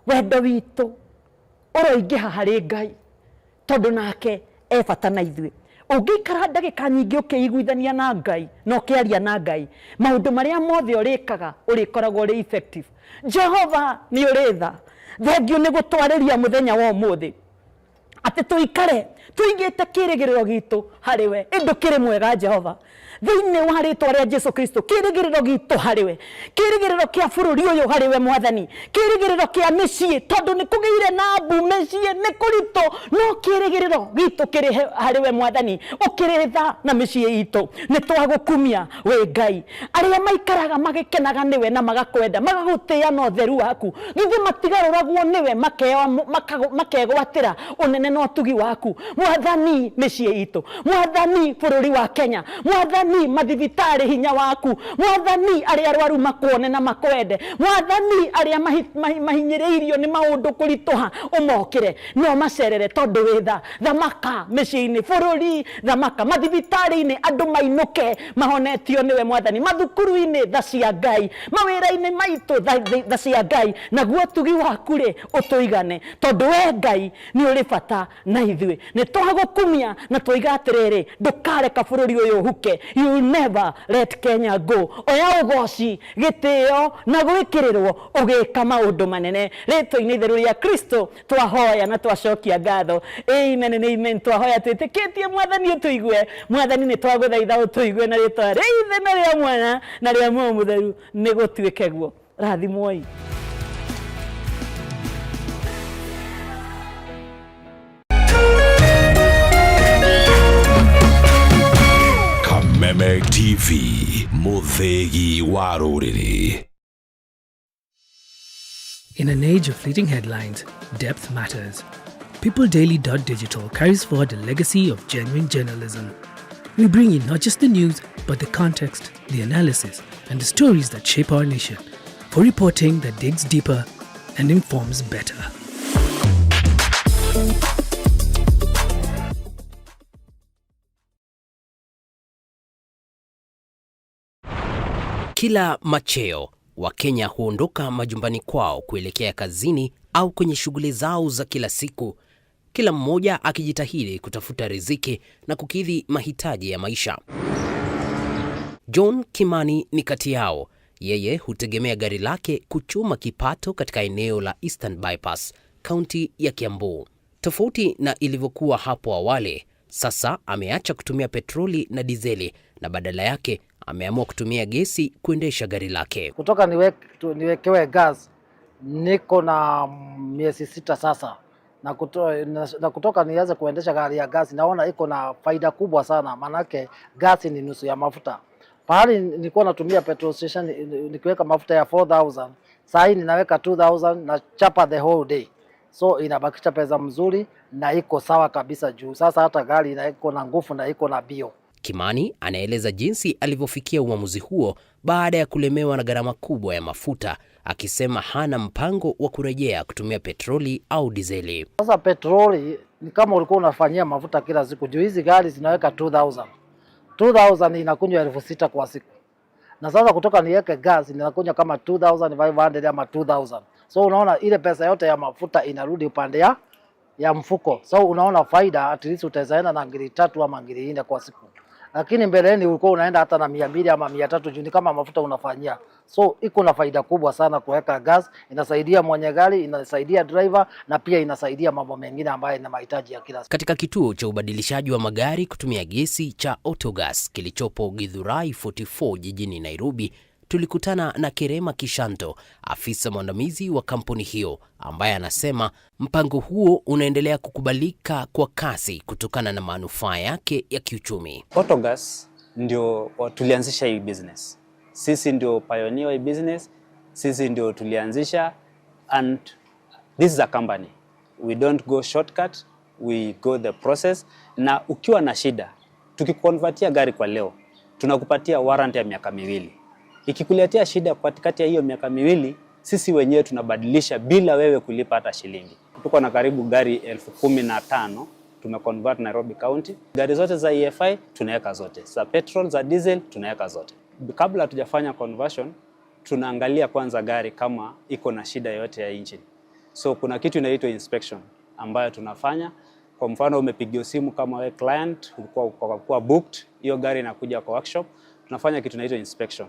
wendo witũ ũroingĩha harĩ Ngai, tondũ nake e bata na ithuĩ. Ũngĩikara ndagĩka nyingĩ ũkĩiguithania na Ngai na ũkĩaria na Ngai, maũndũ marĩa mothe ũrĩkaga ũrĩkoragwo ũrĩ effective. Jehova nĩ ũrĩ tha. Thengiũ nĩ gũtwarĩria mũthenya wa ũmũthĩ, atĩ tũikare tũigĩte kĩrĩgĩrĩro gitũ harĩ we. Ĩndũ kĩrĩ mwega Jehova, thĩinĩ wa rĩtwa rĩa Jesu Kristo, kĩrĩgĩrĩro gitũ harĩ we, kĩrĩgĩrĩro kĩa bũrũri ũyũ harĩ we Mwathani, kĩrĩgĩrĩro kĩa mĩciĩ, tondũ nĩ kũgĩire na mbu mĩciĩ nĩ kũritũ, no kĩrĩgĩrĩro gitũ kĩrĩ harĩ we Mwathani, ũkĩrĩ tha na mĩciĩ itũ. Nĩ twagũkumia wĩ Ngai. Arĩa maikaraga magĩkenaga nĩwe na magakwenda, magagũtĩĩa na ũtheru waku, githĩ matigarũragwo nĩwe, makegwatĩra ũnene na ũtugi waku? Mwathani, mĩciĩ itũ, Mwathani, bũrũri wa Kenya, Mwathani, mathibitarĩ, hinya waku, Mwathani, arĩa arwaru makuone na makwende, Mwathani, arĩa mahinyĩrĩirio nĩ maũndũ kũritũha, ũmokĩre na ũmacerere, tondũ wĩ tha. Thamaka mĩciĩ-inĩ, bũrũri thamaka, mathibitarĩ-inĩ andũ mainũke mahonetio nĩwe Mwathani, mathukuru-inĩ tha cia Ngai, mawĩra-inĩ maitũ tha cia Ngai, naguo ũtugi waku rĩ ũtũigane, tondũ we Ngai nĩ ũrĩ bata na ithuĩ. Nĩ twagũkumia na twoiga atĩrĩrĩ, ndũkareka bũrũri ũyũ ũhuke. You will never let Kenya go. Oya ũgoci, gĩtĩo na gwĩkĩrĩrwo ũgĩka maũndũ manene. Rĩtwa-inĩ itheru rĩa Kristo twahoya na twacokia ngatho. Amen and amen. Twahoya twĩtĩkĩtie Mwathani ũtũigue. Mwathani nĩ twagũthaitha ũtũigue na rĩtwa rĩa Ithe na rĩa Mwana na rĩa Muoyo Mũtheru, nĩ gũtuĩke guo. Rathimwoi. Kameme TV, mũthĩgi wa rũrĩrĩ. In an age of fleeting headlines, depth matters. PeopleDaily.digital carries forward the legacy of genuine journalism. We bring you not just the news, but the context, the analysis, and the stories that shape our nation, for reporting that digs deeper and informs better. Kila macheo, Wakenya huondoka majumbani kwao kuelekea kazini au kwenye shughuli zao za kila siku. Kila mmoja akijitahidi kutafuta riziki na kukidhi mahitaji ya maisha. John Kimani ni kati yao. Yeye hutegemea gari lake kuchuma kipato katika eneo la Eastern Bypass, kaunti ya Kiambu. Tofauti na ilivyokuwa hapo awali, sasa ameacha kutumia petroli na dizeli na badala yake ameamua kutumia gesi kuendesha gari lake. Kutoka niwekewe gas niko na miezi 6 sasa, na kutoka nianze kuendesha gari ya gas, naona iko na faida kubwa sana, maanake gas ni nusu ya mafuta. Pahali nilikuwa natumia petrol station nikiweka mafuta ya 4000, saa hii ninaweka 2000 na chapa the whole day, so inabakisha pesa mzuri na iko sawa kabisa juu sasa hata gari iko na nguvu na iko na bio. Kimani anaeleza jinsi alivyofikia uamuzi huo baada ya kulemewa na gharama kubwa ya mafuta, akisema hana mpango wa kurejea kutumia petroli au dizeli. Sasa petroli ni kama ulikuwa unafanyia mafuta kila siku, juu hizi gari zinaweka 2000. 2000 inakunywa 6000 kwa siku. Na sasa kutoka niweke gas inakunywa kama 2500 ama 2000. So unaona ile pesa yote ya mafuta inarudi upande ya mfuko. So unaona faida, at least utaenda na ngiri 3 ama ngiri 4 kwa siku. Lakini mbeleni ulikuwa unaenda hata na 200 ama 300 juu ni kama mafuta unafanyia. So iko na faida kubwa sana kuweka gas, inasaidia mwenye gari, inasaidia driver na pia inasaidia mambo mengine ambayo ina mahitaji ya kila siku. Katika kituo cha ubadilishaji wa magari kutumia gesi cha Autogas kilichopo Githurai 44 jijini Nairobi, tulikutana na Kerema Kishanto, afisa mwandamizi wa kampuni hiyo, ambaye anasema mpango huo unaendelea kukubalika kwa kasi kutokana na manufaa yake ya kiuchumi. Autogas ndio tulianzisha hii business. Sisi ndio pioneer wa hii business, sisi ndio tulianzisha, and this is a company. We don't go shortcut, we go the process. Na ukiwa na shida, tukikonvertia gari kwa leo, tunakupatia warranty ya miaka 2. Ikikuletea shida katikati ya hiyo miaka 2, sisi wenyewe tunabadilisha bila wewe kulipa hata shilingi. Tuko na karibu gari 15,000 tumeconvert Nairobi County. Gari zote za EFI tunaweka zote, za petrol, za diesel tunaweka zote. Kabla hatujafanya conversion, tunaangalia kwanza gari kama iko na shida yoyote ya engine. So kuna kitu inaitwa inspection ambayo tunafanya. Kwa mfano umepigiwa simu kama we client, ulikuwa booked, hiyo gari inakuja kwa workshop, tunafanya kitu inaitwa inspection.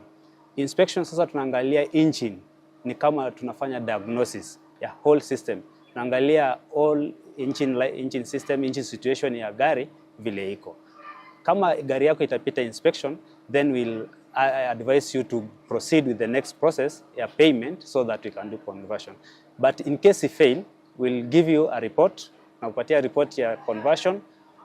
Inspection sasa tunaangalia engine, ni kama tunafanya diagnosis ya whole system. Tunaangalia all engine system, engine situation ya gari vile iko. Kama gari yako itapita inspection, then we'll advise you to proceed with the next process ya payment so that we can do conversion. But in case you fail, we'll give you a report, na kupatia report ya conversion,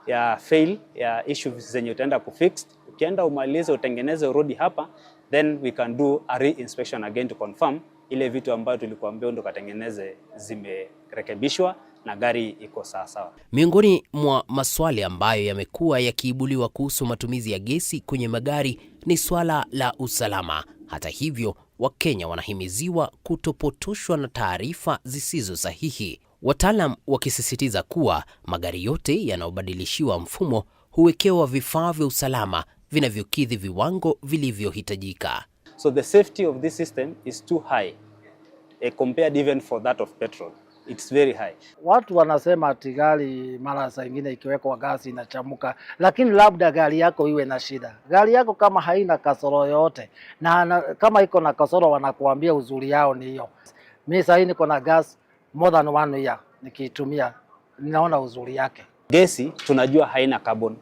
ya fail, ya issues zenye utaenda kufix. Ukienda umalize utengeneze urudi hapa, then we can do a re-inspection again to confirm ile vitu ambayo tulikuambia ndo katengeneze zimerekebishwa na gari iko sawa sawa. Miongoni mwa maswali ambayo yamekuwa yakiibuliwa kuhusu matumizi ya gesi kwenye magari ni swala la usalama. Hata hivyo, Wakenya wanahimiziwa kutopotoshwa na taarifa zisizo sahihi. Wataalam wakisisitiza kuwa magari yote yanayobadilishiwa mfumo huwekewa vifaa vya usalama vinavyokidhi viwango vilivyohitajika. So the safety of this system is too high compared even for that of petrol. It's very high. Watu wanasema ati gari mara saa ingine ikiwekwa gasi inachamuka, lakini labda gari yako iwe na shida. Gari yako kama haina kasoro yoyote na kama iko na kasoro wanakuambia uzuri yao ni hiyo. Mimi sasa niko na gas more than 1 year nikiitumia, ninaona uzuri yake. Gesi tunajua haina carbon,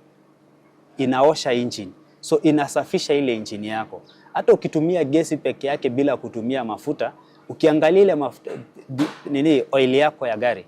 inaosha engine, so inasafisha ile engine yako. Hata ukitumia gesi peke yake bila kutumia mafuta, ukiangalia ile mafuta nini oil yako ya gari,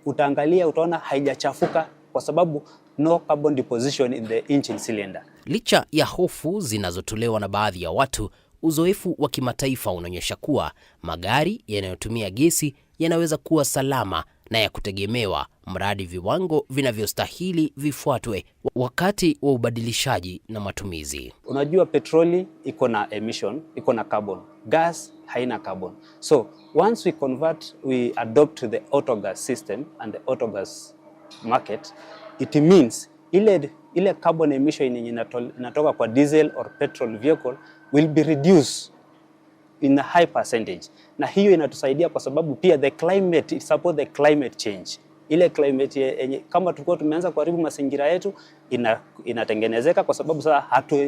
utaangalia utaona haijachafuka kwa sababu no carbon deposition in the engine cylinder. Licha ya hofu zinazotolewa na baadhi ya watu, uzoefu wa kimataifa unaonyesha kuwa magari yanayotumia gesi yanaweza kuwa salama na ya kutegemewa mradi viwango vinavyostahili vifuatwe wakati wa ubadilishaji na matumizi. Unajua petroli iko na emission, iko na carbon. Gas haina carbon. So once we convert, we adopt the autogas system and the autogas market, it means ile carbon emission yenye inatoka kwa diesel or petrol vehicle will be reduced in a high percentage. Na hiyo inatusaidia kwa sababu pia the climate, it support the climate change. Ile climate yenye kama tulikuwa tumeanza kuharibu mazingira yetu inatengenezeka kwa sababu sasa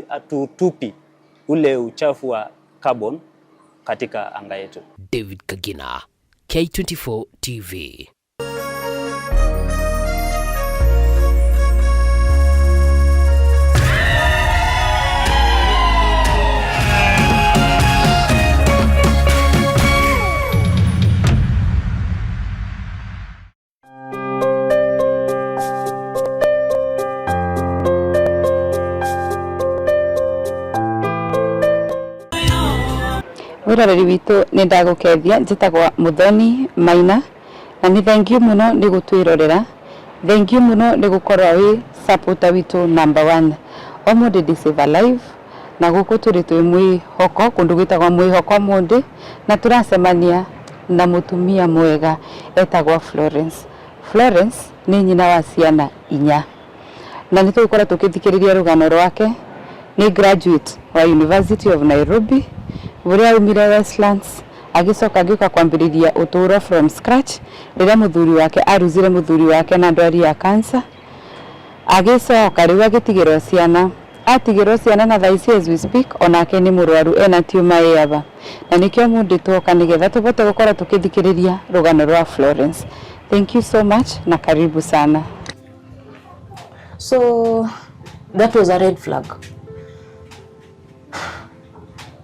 hatutupi ule uchafu wa carbon katika anga yetu. David Kagina, K24 TV. Mwiroreri witũ nĩ ndagũkethia, njĩtagwo Muthoni Maina na nĩ thank you mũno nĩ gũtwĩrorera, thank you mũno nĩ gũkorwo wĩ supporter witũ number 1. Ũmũthĩ ndĩ Save a Life na gũkũ tũrĩ twĩ mwĩhoko kũndũ gwĩtagwo Mwĩhoko Mũndĩ, na tũracemania na mũtumia mwega etagwo Florence. Florence nĩ nyina wa ciana 4 na nĩ tũgũkorwo tũkĩthikĩrĩria rũgano rwake. Nĩ graduate wa University of Nairobi ũrĩa aumire Westlands, agĩcoka agĩũka kwambĩrĩria ũtũũro from scratch rĩrĩa mũthuri wake aruzire mũthuri wake na ndwari ya cancer. Agĩcoka rĩu agĩtigĩrwo ciana, atigĩrwo ciana na thaa ici as we speak onake nĩ mũrwaru ena tumor ĩyaba, na nĩkĩo mũndĩ twoka nĩgetha tũbote gũkorwo tũkĩthikĩrĩria rũgano rwa Florence. Thank you so much na karibu sana. So that was a red flag.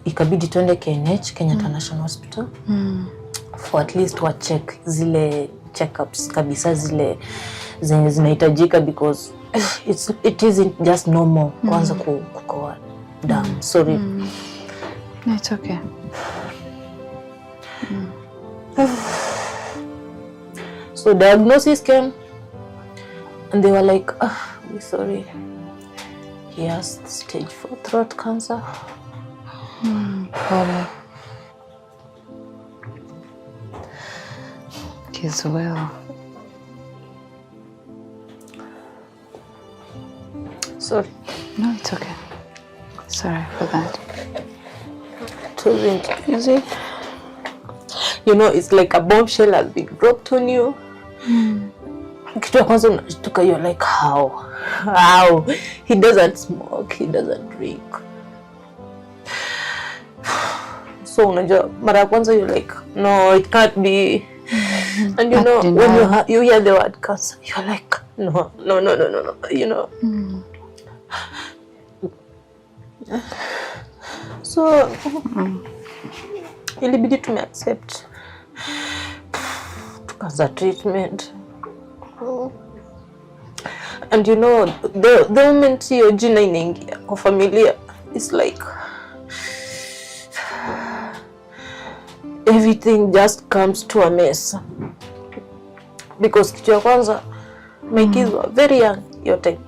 Ikabidi tuende KNH, Kenyatta National Hospital, for at least wa check zile checkups kabisa zile zenye zinahitajika, because it isn't just normal kuanza kukoa damu. Sorry. No, it's okay. So diagnosis came and they were like, oh, we're sorry, he has stage 4 throat cancer. Pole. It is well. Sorry. No, it's okay. Sorry for that. It wasn't easy. You know, it's like a bombshell has been dropped on you. Kitu ya kwanza unashtuka, you're like, how? How? He doesn't smoke, he doesn't drink. So unajua mara ya kwanza you're like, no, it can't be. And you know, when you hear the word cancer, you're like, no, no, no, no, no, no, you know. So ilibidi tume accept, tukaanza treatment. And you know, the moment hiyo jina inaingia kwa familia, it's like everything just comes to a mess. Because kitu ya kwanza, my kids were very young yote.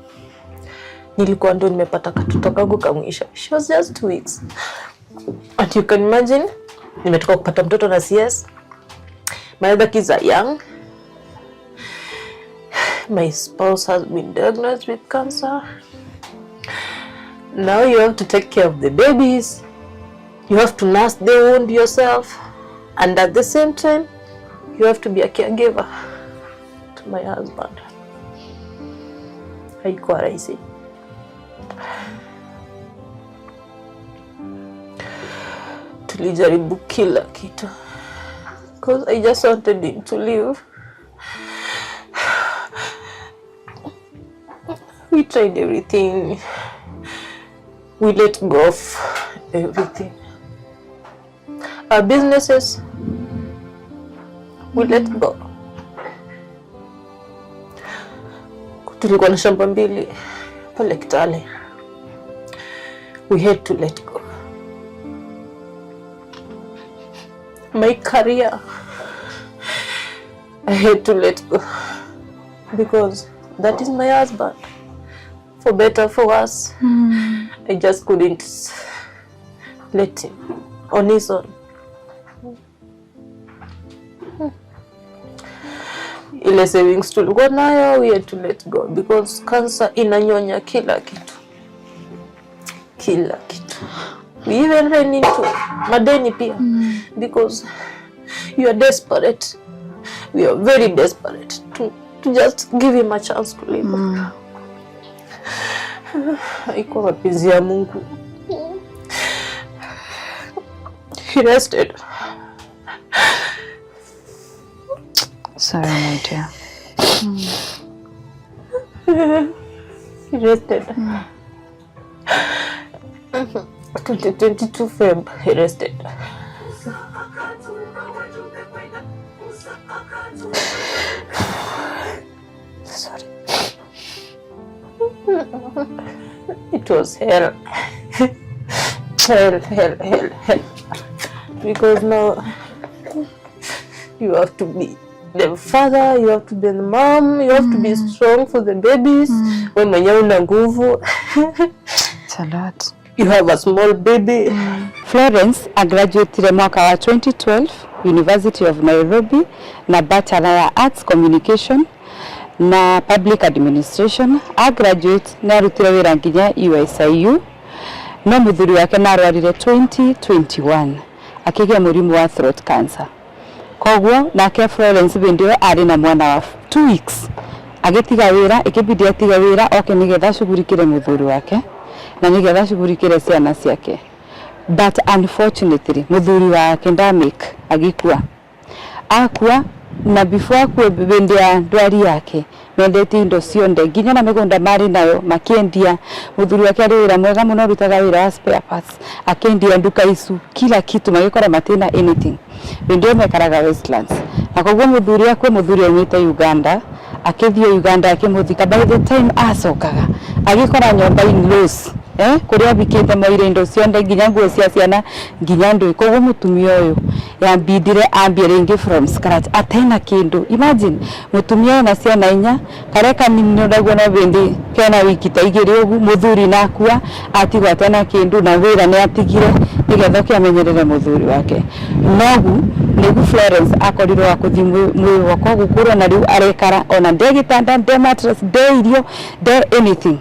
Nilikuwa ndo nimepata katoto kangu kamwisha. She was just 2 weeks. And you can imagine, nimetoka kupata mtoto na CS. My other kids are young. My spouse has been diagnosed with cancer. Now you have to take care of the babies. You have to nurse the wound yourself. And at the same time, you have to be a caregiver to my husband. Haikuwa rahisi. Tulijaribu kila kitu. Because I just wanted him to live. We tried everything. We let go of everything. Our businesses, we let go. Tulikuwa na shamba 2 pale Kitale. We had to let go. My career, I had to let go because that is my husband. For better, for worse, I just couldn't let him on his own. Ile savings tulikuwa nayo, we had to let go because cancer inanyonya kila kitu. Kila kitu. We even ran into madeni pia because you are desperate. We are very desperate to To just give him a chance to live. Haikuwa mapenzi ya Mungu. He rested. Sorry, my dear. He rested. 2022 Feb, he rested. Sorry. It was hell. Hell, hell, hell, hell. Because now you have to be the father, you have to be the mom, you have to be strong for the babies. We mwenyewe una nguvu. It's a lot. You have a small baby. Florence agraduatire mwaka wa 2012 University of Nairobi na Bachelor ya Arts Communication na Public Administration. Agraduate nĩ arutire wĩra nginya USIU, no mũthuri wake na arwarire 2021 akĩgĩa mũrimũ wa throat cancer. Koguo nake Florence hĩndĩ ĩyo arĩ na mwana wa 2 weeks, agĩtiga wĩra, ĩkĩbidi atiga wĩra oke nĩgetha acugurikĩre mũthuri wake na nĩgetha acugurikĩre ciana ciake. But unfortunately mũthuri wake ndamake, agĩkua. Akua na before akue, hĩndĩ ya ndwari yake, mendetie indo cionde nginya na mĩgũnda marĩ nayo makĩendia. Mũthuri wake arĩ wĩra mwega mũno, arutaga wĩra wa spare parts, akĩendia nduka icu, kila kitu, magĩkora matina anything. Hĩndĩ ĩyo mekaraga Westlands, na koguo mũthuri akue, mũthuri aumĩte Uganda, akĩthiĩ Uganda akĩmũthika. By the time acokaga, agĩkora nyũmba in loss, kuria abikite moire indo cionde nginya nguo cia ciana nginya ndui. Koguo mutumia uyu yambindire ambie ringi from scratch atena kindu. Imagine mutumia uyu na ciana inya, karia kanini ndaguo no bindi kena wiki ta igiri ugu, muthuri nakua atigwo atena kindu, na wira ni atigire nigetha oke amenyerere muthuri wake. Nogu nigu Florence akorirwo akuthi mwihoko gukurwo, na riu arekara ona nde gitanda, nde mattress, nde irio, nde anything.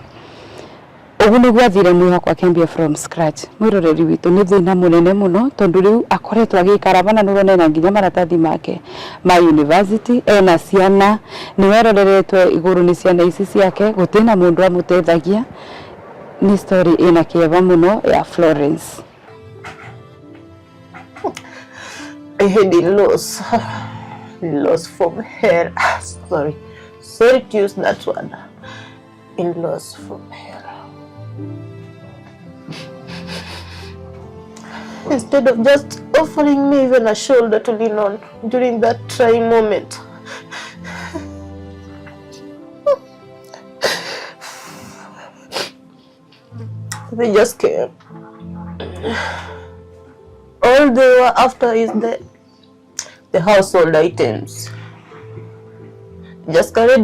Ugu niguo athire mwihoko akĩambia from scratch. Mwiroreri witũ, nĩ thĩna mũnene mũno, tondũ rĩu akoretwo agĩikara bana nũrona ena nginya maratathi make ma university, ena ciana, nĩwe aroreretwo igũrũ nĩ ciana ici ciake, gũtirĩ na mũndũ amũteithagia. Nĩ story ĩna kĩeva mũno ya Florence. I had in-laws. In-laws from hell. Sorry. Sorry to use that word. In-laws from hell. Instead of just offering me even a shoulder to lean on during that trying moment, they just came. All they were after is the household items. Just carried